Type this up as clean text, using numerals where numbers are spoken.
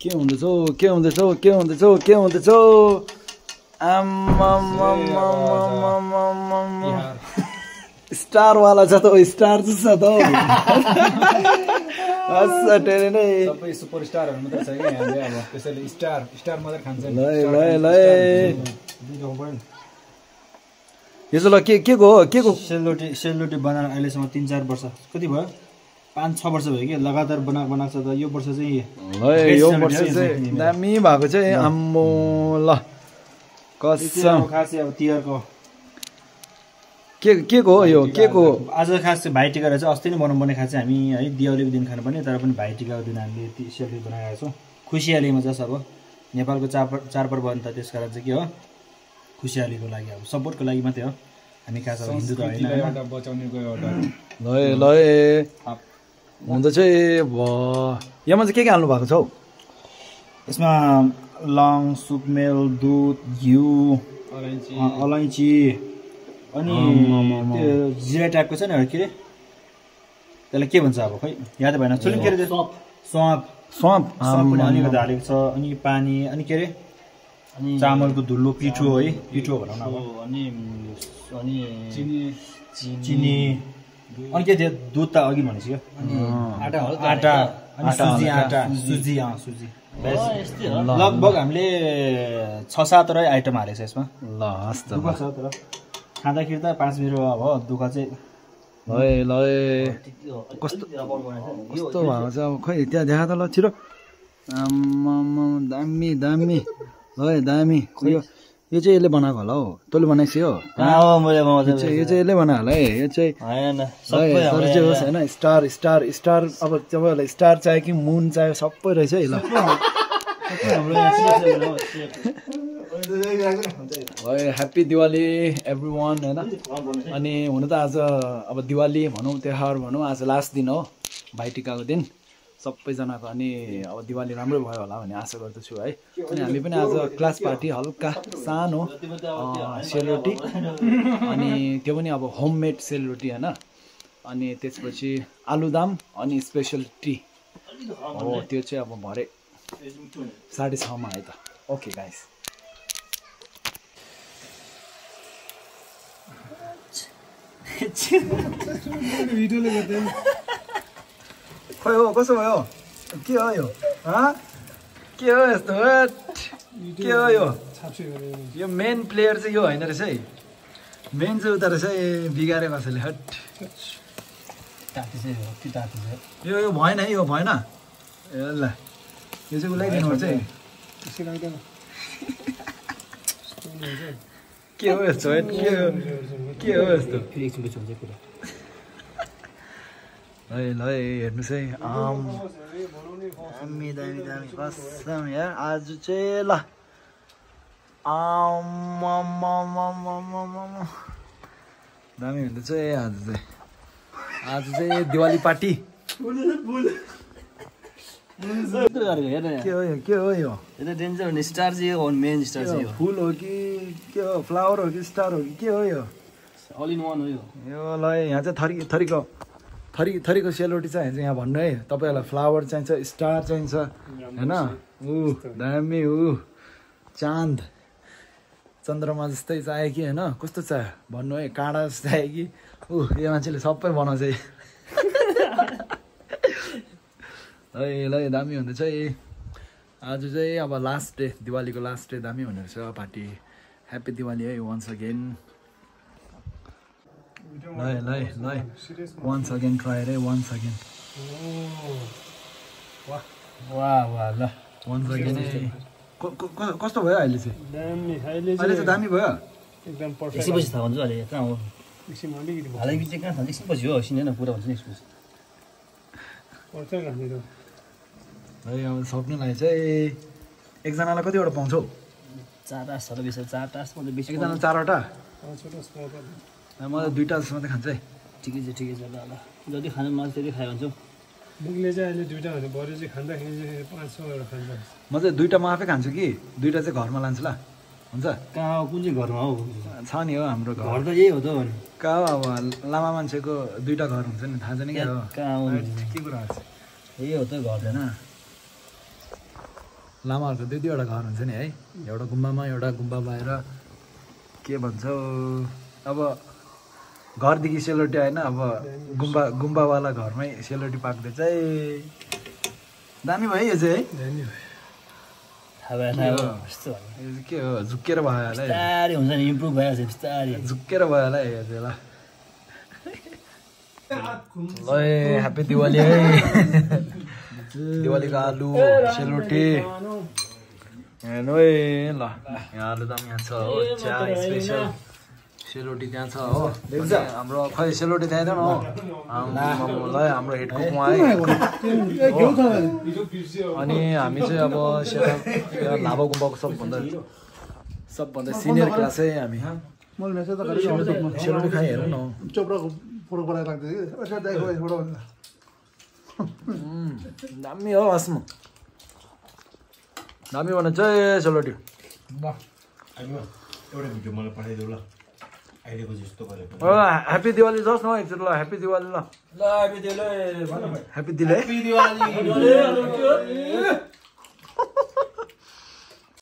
के हुँदैछ स्टार वाला छ त स्टार छ त टेरे नै सबै सुपरस्टारहरु मात्र छ के हामीले अब त्यसैले स्टार मात्र खान्छ ल यसो ल के को सेलरोटी बनाएर अहिलेसम्म 3-4 वर्ष कति भयो 5-6 वर्ष भयो कि लगातार बनाएको छ त यो वर्ष चाहिँ यो वर्ष चाहिँ दामी भएको चाहिँ आम्मो ल कसम खासै अब तिहारको के को यो के को आज खास चाहिँ भाइटिका रहेछ अस्ति नै बनाउनु पर्ने खास चाहिँ हामी है दिवालीको दिन खानु पर्ने तर पनि भाइटिकाको दिन हामीले सेलरोटी बनाएका छौँ खुसियालीमा जस अब नेपालको चाडपर्व अन्त त्यसकारण चाहिँ के हो खुसियालीको लागि अब सपोर्टको लागि मात्रै हो हामी खास अब हिन्दू त होइन एउटा बचाउनेको एउटा ल हुँदा चाहिँ यामा चाहिँ के हाल्नु भएको छ हौ यसमा लङ सुकमेल दुध घिउ अलैँची अनि त्यो जिरा टाइपको छ नि के अरे त्यसलाई के भन्छ अब खै याद भएन सुन के अरे स्वाप पनि अलिकति हालेको छ अनि पानी अनि के अरे अनि चामलको धुलो पिठो है पिठो भनौँ न अब अनि चिनी अनि के थियो दुध त अघि भनिसक्यो आटा अनि सुजी लगभग हामीले 6-7 वटा आइटम हालेको छ यसमा ल हस्त तर खाँदाखेरि त 5 मिनट अब दुःख चाहिँ ल कस्तो भएको छ अब खै त्यहाँ देखा त ल छिटो दामी ल दामी यो चाहिँ यसले बनाएको होला हौ तैँले बनाएछ यो यो चाहिँ यसले बनाएको होला है यो चाहिँ तर चाहिँ होस् होइन स्टार अब तपाईँहरूलाई स्टार चाहियो कि मुन चाहियो सबै रहेछ है ल ह्याप्पी दिवाली एभ्रिवान होइन अनि हुन त आज अब दिवाली भनौँ तिहार भनौँ आज लास्ट दिन हो भाइटिकाको दिन सबैजनाको अनि अब दिवाली राम्रो भयो होला भन्ने आशा गर्दछु है अनि हामी पनि आज क्लास पार्टी हल्का सानो सेलरोटी अनि त्यो पनि अब होममेड सेलरोटी होइन अनि त्यसपछि आलुदम अनि स्पेसल टी हो त्यो चाहिँ अब भरे 6:30 मा है त ओके गाइस खै हो कसो भयो के हो यो के हो यस्तो के हो यो मेन प्लेयर चाहिँ यो होइन रहेछ है मेन चाहिँ उता रहेछ है बिगारे कसैले हट यो भएन है यो भएन ए ल यो चाहिँ उसलाई दिनुपर्छ है के हो यस्तो के हो यस्तो ल हेर्नुहोस् है दामी कसम यार आज चाहिँ ल दामी हुँदैछ है आज चाहिँ दिवाली पार्टी के हो यो डेन्जर हुने स्टार चाहिँ हो मेन स्टार चाहिँ फुल हो कि के हो फ्लावर हो कि स्टार हो कि के हो यो अल इन वान हो यो ल यहाँ चाहिँ थरीको सेलरोटी चाहिँ यहाँ भन्नु है तपाईँहरूलाई फ्लावर चाहिन्छ स्टार चाहिन्छ होइन दामी चाँद चन्द्रमा जस्तै चाहियो कि होइन कस्तो चाहियो भन्नु है काँडा जस्तो चाहियो कि यो मान्छेले सबै बनाउँछ है ल दामी हुँदैछ है आज चाहिँ अब लास्ट डे दिवालीको लास्ट डे दामी हुने रहेछ पार्टी ह्याप्पी दिवाली है वन्स अगेन ल वन्स अगेन ट्राई है वन्स अगेन वाह ल वन्स अगेन कस्तो भयो अहिले चाहिँ अहिले चाहिँ दामी भयो एकदम पर्फेक्ट एकछिनपछि थाहा हुन्छ अहिले कहाँ हो एकछिन अलिकति हालैपछि चाहिँ कहाँ थाहा एकछिनपछि हो एकछिन होइन पुरा हुन्छ नि एकछिनपछि है अब सक्नुलाई चाहिँ एकजनालाई कतिवटा पाउँछौ 4 टास होला बेसी 4 टास मतलब बेसी एकजना 4वटा म त 2टा जस्तो मात्रै खान्छु है ठिकै छ ल जति खानु मन त्यति खाइ भन्छौ मुखले चाहिँ अहिले 2टा भने बरु चाहिँ खाँदाखेरि चाहिँ 5-6 वटा खान्छ म चाहिँ 2टा म आफै खान्छु कि 2टा चाहिँ घरमा लान्छु ल हुन्छ कहाँ कुन चाहिँ घरमा हो छ नि हो हाम्रो घर त यही हो त हो नि कहाँ हो अब लामा मान्छेको 2टा घर हुन्छ नि थाहा छैन क्या हो कहाँ हो के कुरा छ यही हो त घर हैन लामाहरूको दुई दुईवटा घर हुन्छ नि है एउटा गुम्बामा एउटा गुम्बा बाहिर के भन्छ अब घरदेखि सेलरोटी होइन अब गुम्बावाला घरमै सेलरोटी पाक्दै चाहिँ दामी भयो यो चाहिँ है यो चाहिँ के हो झुक्केर भयो होला बिस्तारै हुन्छ नि इम्प्रुभ भइहाल्छ बिस्तारै झुक्केर भयो होला यो चाहिँ ल ल ह्याप्पी दिवाली है दिवालीको आलु सेलरोटी हेर्नु है ल यहाँ आलुदम यहाँ छ हो चिया स्पेसल सेलरोटी त्यहाँ छ हो हाम्रो खै सेलरोटी त्यहाँ थिएन हो ल हाम्रो हेडको अनि हामी चाहिँ अब लाभा गुम्बाको सबभन्दा सिनियर क्लास है हामी सेलरोटी खाइ हेर न दामी हो आसमा दामी भने चाहिँ सेलरोटी ह्याप्पी दिवाली जस् न एकचोटि ल ह्याप्पी दिवाली ल ह्याप्पी दिवाली